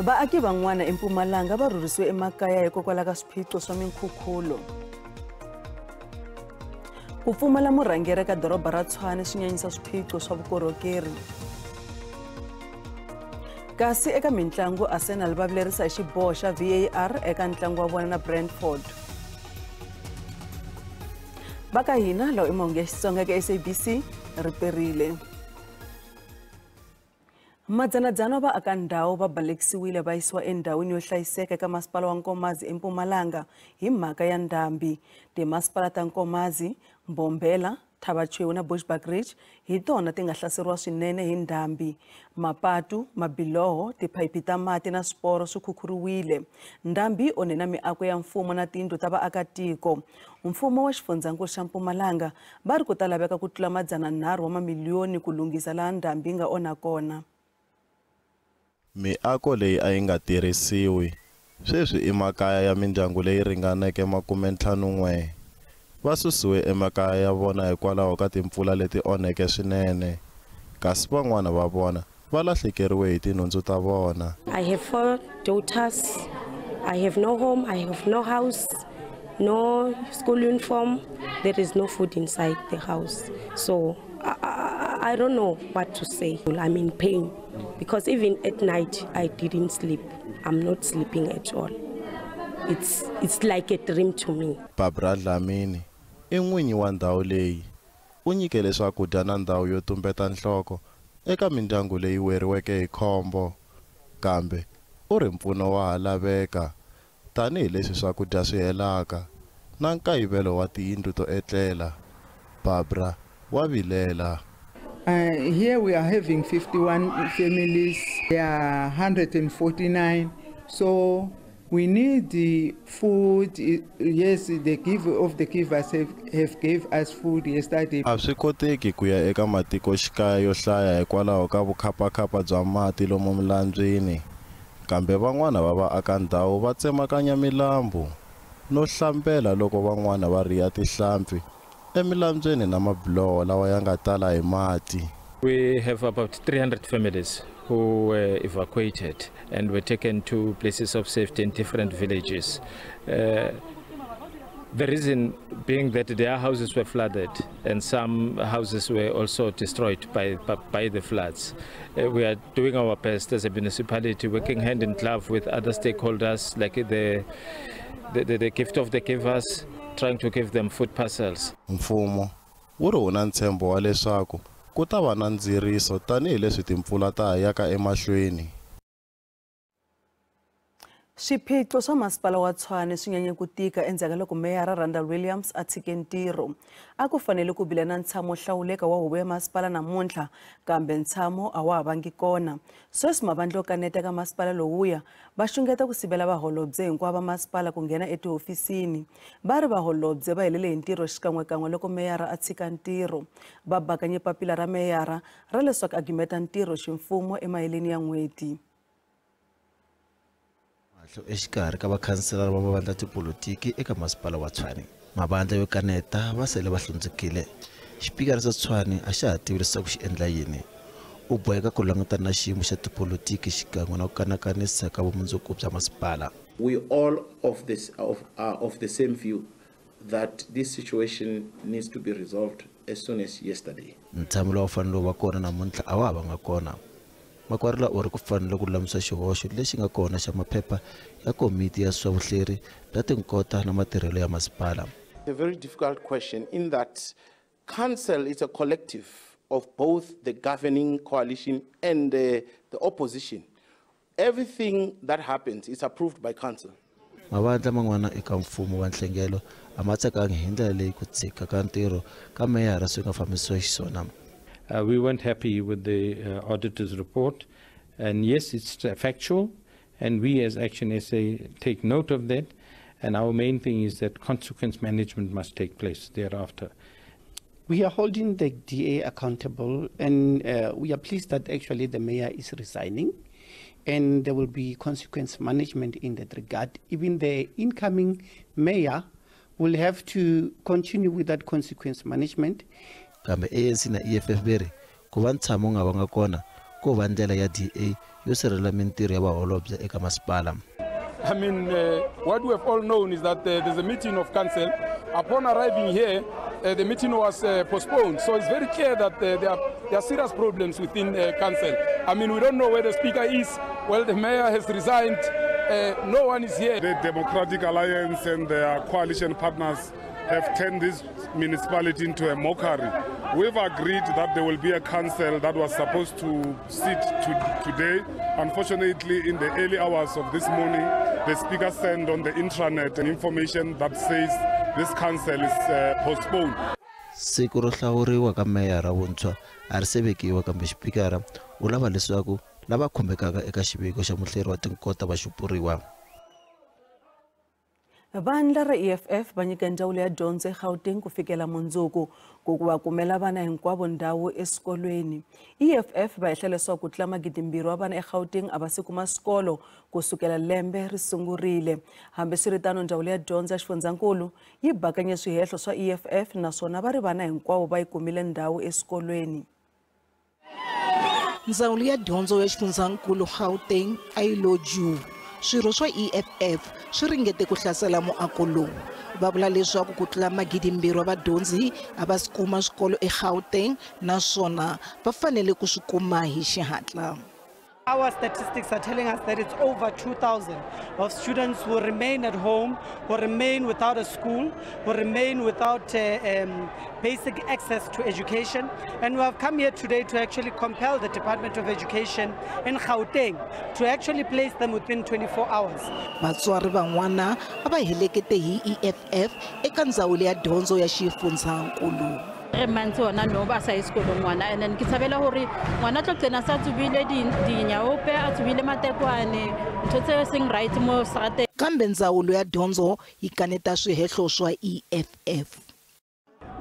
Vaaki van'wana eMpumalanga va rhurhisiwe emakaya hikokwalaho ka swiphiqo swa minkhukhulo. Ku pfumala murhangeri eka doroba ra Tshwane swi nyanyisa swiphiqo swa vukorhokeri. Kasi eka mintlangu, Arsenal va vilerisa hi xiboho xa VAR eka ntlangu wa vona na Brentford. Va ka hina lawa i mahungu ya Xitsonga eka SABC ri perile. Madzanadzana va aka ndhawu va balekisiwile va yisiwa endhawini yo hlayiseka eka masipala wa Nkomazi eMpumalanga hi mhaka ya ndhambi. Timasipala ta Nkomazi, Mbombela, Thaba-Chweu na Bushbuckridge hi tona ti nga hlaseriwa swinene hi ndhambi. Mapatu, mabiloho, tiphayiphi ta mati na swiporo swi khukhuriwile. Ndhambi yi onhe na miako ya mfumo na tiyindlu ta vaakatiko. Mfumo wa xifundzankulu xa Mpumalanga va ri ku ta laveka ku tlula 300 wa mamiliyoni ku lunghisa laha ndhambi yi nga onha kona. Miako leyi a yi nga tirhisiwi sweswi i makaya ya mindyangu leyi ringaneke 51. Va susiwe emakaya ya vona hikwalaho ka timpfula leti onheke swinene, kasi van'wana va vona va lahlekeriwe hi tinhundzu ta vona. I have 4 daughters. I have no home, I have no house, no school uniform. There is no food inside the house. So I don't know what to say. I'm in pain because even at night I didn't sleep. I'm not sleeping at all. It's like a dream to me. Barbara Dlamini i n'winyi wa ndhawu leyi. U nyikele swakudya na ndhawu yo tumbeta nhloko eka mindyangu leyi weriweke hi khombo. Kambe u ri mpfuno wa ha laveka tanihileswi swakudya swi helaka na nkayivelo wa tiyindlu to etlela. Barbara wa vilela. Here we are having 51 families. There are 149. So we need the food. Yes, the give of the givers have gave us food yesterday. A swi koteki ku ya eka matikoxikaya yo hlaya hikwalaho ka vukhapakhapa bya mati lomu milambyini. Kambe van'wana va vaaka ndhawu va tsemakanya milambu no hlambela loko van'wana va rhiya tihlampfi emilambyeni na mabiloho lawa ya nga tala hi mati. We have about 300 families who were evacuated and were taken to places of safety in different villages. The reason being that their houses were flooded and some houses were also destroyed by the floods. We are doing our best as a municipality, working hand in glove with other stakeholders like the gift of the givers, trying to give them food parcels. Mfumo wu ri wu na ntshembo wa leswaku ku ta va na ndziriso tanihileswi timpfula ta ha yaka emahlweni. Swiphiqo swa masipala wa Tshwane swi nyanye ku tika endzhaku ka loko meyara Randall Williams a tshike ntirho. A ku fanele ku vile na ntshamo hlawuleka wa huvo ya masipala namuntlha, kambe ntshamo a wa ha vangi kona. Sweswi mavandla yo kaneta ka masipala lowuya va xungeta ku sivela vaholobye hinkwavo va masipala ku nghena etihofisini. Va ri vaholobye va helele hi ntirho xikan'wekan'we loko meyara a tshika ntirho. Va bakanye papila ra meyara ra leswaku a gimeta ntirho ximfumo emaheleni ya n'hweti. Exikarhi ka vakhanselara va mavandla tipolotiki eka masipala wa Tshwane, mavandla yo kaneta va sele va hlundzukile. Xipikara xa Tshwane a xa ha tivi leswaku xi endla yini. U boheka ku langutana na xiyimo xa tipolotiki xikan'we na ku kanakanisa ka vumundzuku bya masipala. We all of this of the same view that this situation needs to be resolved as soon as yesterday. Ntshamo lowu fanele wu va kona namuntlha a wa ha vanga kona. Makwarela u ri ku fanele ku lulamisa xihoxo lexi nga kona xa maphepha ya komiti ya swa vuhleri bya tinkota na matirhelo ya masipala. A very difficult question in that council is a collective of both the governing coalition and the opposition. Everything that happens is approved by council. Mavandla man'wana eka mfumo wa nhlengelo a ma tsakangi hi ndlela leyi ku tshika ka ntirho ka meyara swi nga fambisiwa xiswona. We weren't happy with the auditor's report, and yes, it's factual, and we as Action SA take note of that, and our main thing is that consequence management must take place thereafter. We are holding the DA accountable, and we are pleased that actually the mayor is resigning, and there will be consequence management in that regard. Even the incoming mayor will have to continue with that consequence management. Kambe ANC na EFF va ri ku va ntshamo wu nga vanga kona Ko va ndlela ya DA yo sirhelela mintirho ya vaholobye eka masipala. I mean, what we have all known is that there's a meeting of council. Upon arriving here, the meeting was postponed. So it's very clear that there are serious problems within council. I mean, we don't know where the speaker is. Well, the mayor has resigned. No one is here. The Democratic Alliance and their coalition partners have turned this municipality into a mockery. We've agreed that there will be a council that was supposed to sit today. Unfortunately, in the early hours of this morning, the speaker sent on the intranet an information that says this council is postponed. Siku ro hlawuriwa ka meyara wuntshwa a ri se vekiwa, kambe xipikara u lava leswaku lava khumbekaka eka xiviko xa muhleri wa tinkota va xupuriwa. Vandla ra EFF va nyika ndzawulo ya dyondzo eGauteng ku fikela mundzuku ku va kumela vana hinkwavo ndhawu eswikolweni. EFF va hehla leswaku ku tlula 2,000 wa vana eGauteng a va se kuma swikolo ku sukela lembe ri sungurile. Hambiswiritano, ndzawulo ya dyondzo ya xifundzankulu yi bakanye swihehlo swa EFF naswona va ri vana hinkwavo va yi kumile ndhawu eswikolweni. Ndzawulo ya dyondzo ya xifundzankulu Gauteng a yi lo juu. Swirho swa EFF swi ringete ku hlasela muako lowu. Va vula leswaku ku tlula 2,000 wa vadyondzi a va si kuma swikolo eGauteng naswona va fanele ku swi kuma hi xihatla. Our statistics are telling us that it's over 2,000 of students who remain at home, who remain without a school, who remain without basic access to education. And we have come here today to actually compel the Department of Education in Gauteng to actually place them within 24 hours. Vatswari van'wana a va helekete hi EFF eka ndzawulo ya dyondzo ya xifundzankulu. Re mantse ona no ba sa sekolong ngwana, and then ke tshabela hore ngwana tlo qena sa tsubile dinyaope, a tsubile matekwane, ntho tse seng right mo strateng. Kambe ndzawulo ya dyondzo yi kaneta swihehlo swa EFF.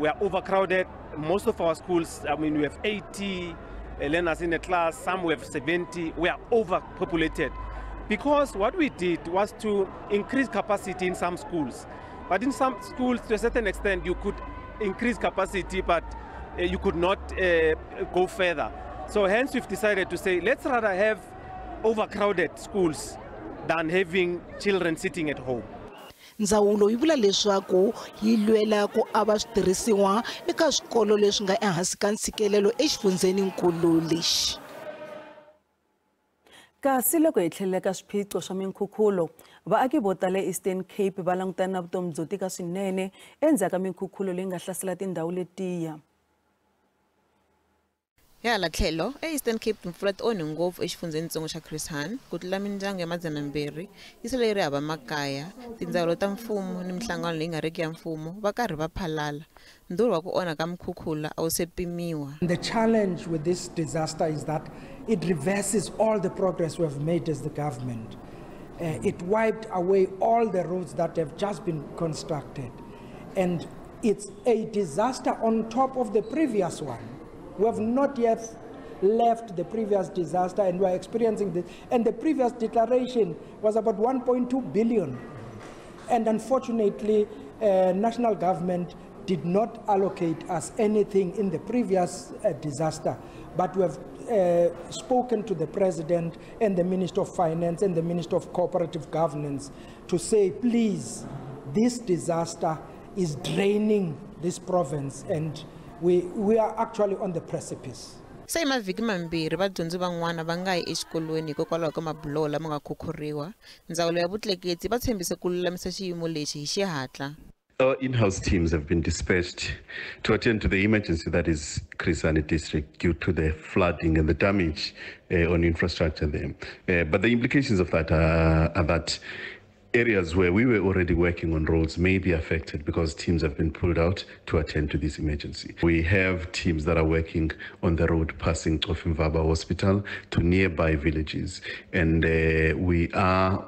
We are overcrowded. Most of our schools, I mean, we have 80 learners in a class, some we have 70. We are overpopulated because what we did was to increase capacity in some schools. But in some schools, to a certain extent, you could increase capacity, but you could not go further. So hence we've decided to say, let's rather have overcrowded schools than having children sitting at home. Ndzawulo yi vula leswaku yi lwela ku ava switirhisiwa eka swikolo leswi nga ehansi ka ntshikelelo exifundzeninkulu lexi. Kasi loko hi tlhelela ka swiphiqo swa minkhukhulo, vaaki vo tala eEastern Cape va langutana na vutomi byo tika swinene endzhaku ka minkhukhulo leyi nga hlasela tindhawu letiya. Hi hala tlhelo, eEastern Cape timpfula ti onhe ngopfu exifundzhenitsongo xa Chris Hani, ku tlula mindyangu ya 200 yi sele yi ri hava makaya. Tindzawulo ta mfumo ni minhlangano leyi nga riki ya mfumo va karhi va phalala. Ndhurho wa ku onha ka mikhukhula a wu se pimiwa. The challenge with this disaster is that it reverses all the progress we have made as the government. It wiped away all the roads that have just been constructed. And it's a disaster on top of the previous one. We have not yet left the previous disaster and we are experiencing this. And the previous declaration was about 1.2 billion. And unfortunately, national government did not allocate us anything in the previous disaster. But we have spoken to the President and the Minister of Finance and the Minister of Cooperative Governance to say, please, this disaster is draining this province and we are actually on the precipice. Se hi mavhiki mambirhi vadyondzi van'wana va nga yi exikolweni hikokwalaho ka mabuloho lama nga khukhuriwa. Ndzawulo ya vutleketli va tshembise ku lulamisa xiyimo lexi hi xihatla. Our in-house teams have been dispatched to attend to the emergency that is Chris Hani district due to the flooding and the damage on infrastructure there. But the implications of that are that areas where we were already working on roads may be affected because teams have been pulled out to attend to this emergency. We have teams that are working on the road passing Cofimvaba Hospital to nearby villages, and we are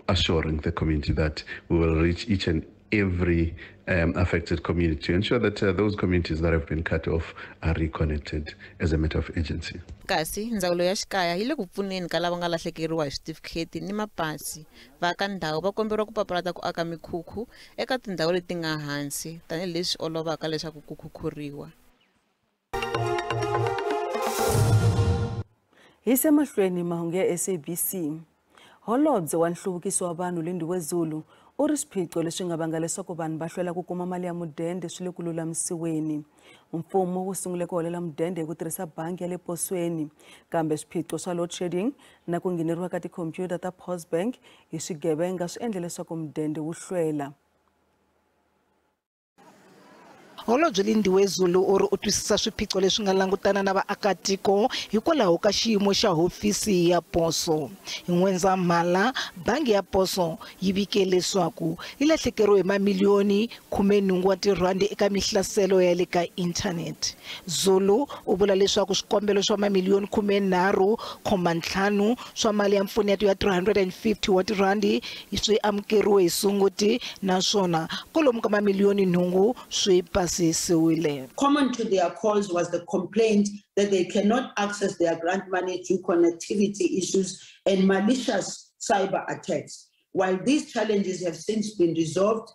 assuring the community that we will reach each and every affected community to ensure that those communities that have been cut off are reconnected as a matter of urgency. Kasi ndzawulo ya xikaya yi le ku pfuneni ka lava nga lahlekeriwa hi switifikheti ni mapasi. Va ka ndhawu va komberiwa ku papalata ku aka mikhukhu eka tindhawu leti nga hansi tanihileswi olovaka leswaku ku khukhuriwa. Hi se mahlweni mahungu ya SABC. Holobye wa nhluvukiso wa vanhu Lindiwe Zulu u ri swiphiqo leswi nga vanga leswaku vanhu va hlwela ku kuma mali ya mudende swi le ku lulamisiweni. Mfumo wu sungule ku holela mudende hi ku tirhisa bangi ya le posweni, kambe swiphiqo swa load shedding na ku ngheneriwa ka tikhompyuta ta Postbank hi swigevenga swi endle leswaku mudende wu hlwela. Holobye Lindiwe Zulu u ri u twisisa swiphiqo leswi nga langutana na vaakatiko hikwalaho ka xiyimo xa hofisi ya poso. Hi N'wendzamhala, bangi ya poso yi vike leswaku yi lahlekeriwe hi mamiliyoni 18 wa tirhandi eka mihlaselo ya le ka inthanete. Zulu u vula leswaku swikombelo swa mamiliyoni 13.5 swa mali ya mpfuneto ya 350 wa tirhandi swi amukeriwe hi Sunguti, naswona kwalomu ka mamiliyoni 8 swi pasisiwile. Common to their calls was the complaint that they cannot access their grant money due to connectivity issues and malicious cyber attacks. While these challenges have since been resolved,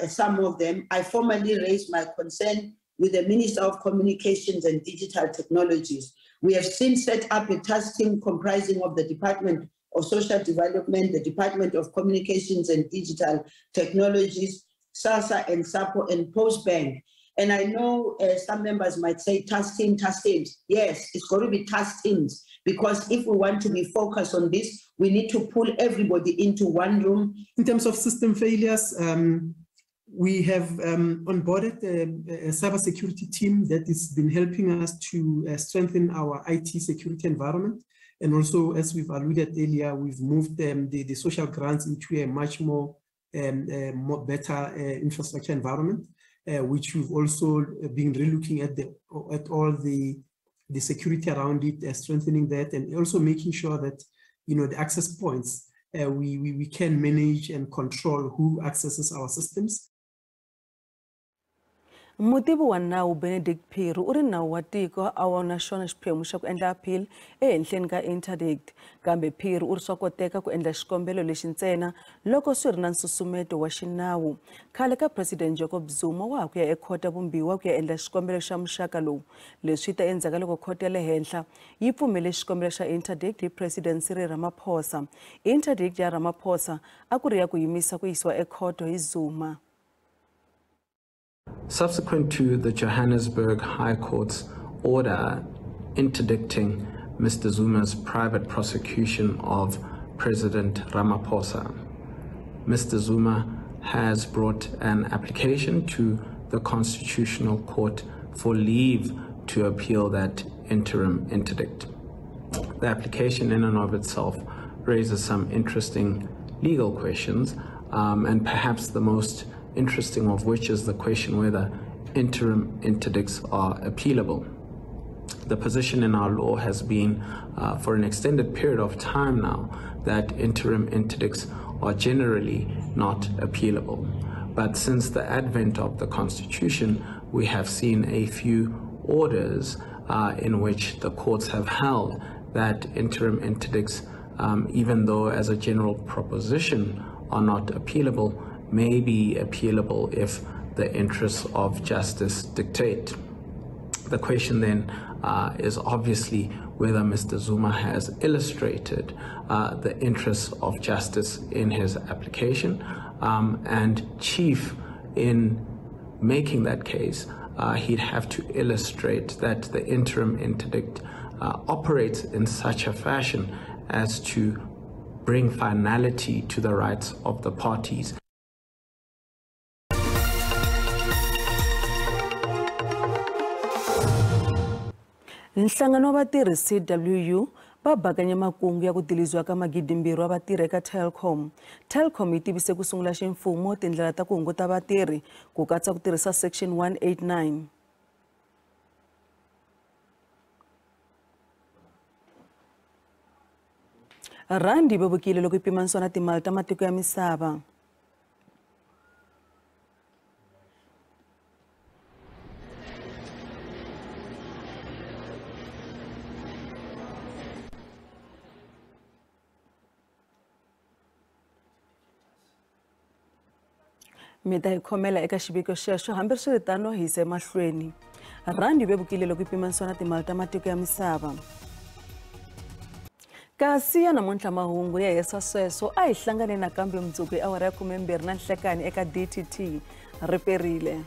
some of them, I formally raised my concern with the Minister of Communications and Digital Technologies. We have since set up a task team comprising of the Department of Social Development, the Department of Communications and Digital Technologies, SASSA and SAPO and Postbank. And I know some members might say task team, task teams. Yes, it's going to be task teams, because if we want to be focused on this, we need to pull everybody into one room. In terms of system failures, we have onboarded a cybersecurity team that has been helping us to strengthen our IT security environment. And also, as we've alluded earlier, we've moved the social grants into a much more better infrastructure environment, which we've also been relooking at all the security around it, strengthening that, and also making sure that, you know, the access points, we can manage and control who accesses our systems. Mutivi wa nawu Benedict Phiri u ri nawu wa tiko a wu na xona xiphemu xa ku endla appeal ehenhleni ka interdict, kambe Phiri u ri swa koteka ku endla xikombelo lexi ntsena loko swi ri na nsusumeto wa xinawu. Khale ka President Jacob Zuma wa ha ku ya ekhota vumbiwa ku ya endla xikombelo xa muxaka lowu. Leswi ta endzhaku loko khoto ya le henhla yi pfumele xikombelo xa interdict hi President Cyril Ramaphosa. Interdict ya Ramaphosa a ku ri ya ku yimisa ku yisiwa ekhoto hi Zuma. Subsequent to the Johannesburg High Court's order interdicting Mr. Zuma's private prosecution of President Ramaphosa, Mr. Zuma has brought an application to the Constitutional Court for leave to appeal that interim interdict. The application in and of itself raises some interesting legal questions, and perhaps the most interesting of which is the question whether interim interdicts are appealable. The position in our law has been for an extended period of time now that interim interdicts are generally not appealable. But since the advent of the Constitution, we have seen a few orders in which the courts have held that interim interdicts, even though as a general proposition are not appealable, may be appealable if the interests of justice dictate. The question then is obviously whether Mr. Zuma has illustrated the interests of justice in his application, and chief in making that case, he'd have to illustrate that the interim interdict operates in such a fashion as to bring finality to the rights of the parties. Nhlangano wa vatirhi CWU va bakanye makungu ya ku diliziwa ka 2,000 wa vatirhi eka Telkom. Telkom yi tivise ku sungula ximfumo tindlela ta ku hunguta vatirhi ku katsa ku tirhisa Section 189. Randi vevukile loko yi pimanisiwa na timali ta matiko ya misava. Mi ta hi khomela eka xiviko xexo, hambiswiritano hi yisa emahlweni. Randi vevukile loko yi pimanisiwa na timali ta matiko ya misava. Kasi ya namuntlha mahungu ya hesa sweswo a hi hlangane nakambe mundzuku hi awara ya 12 na nhlekani eka DTT riperile.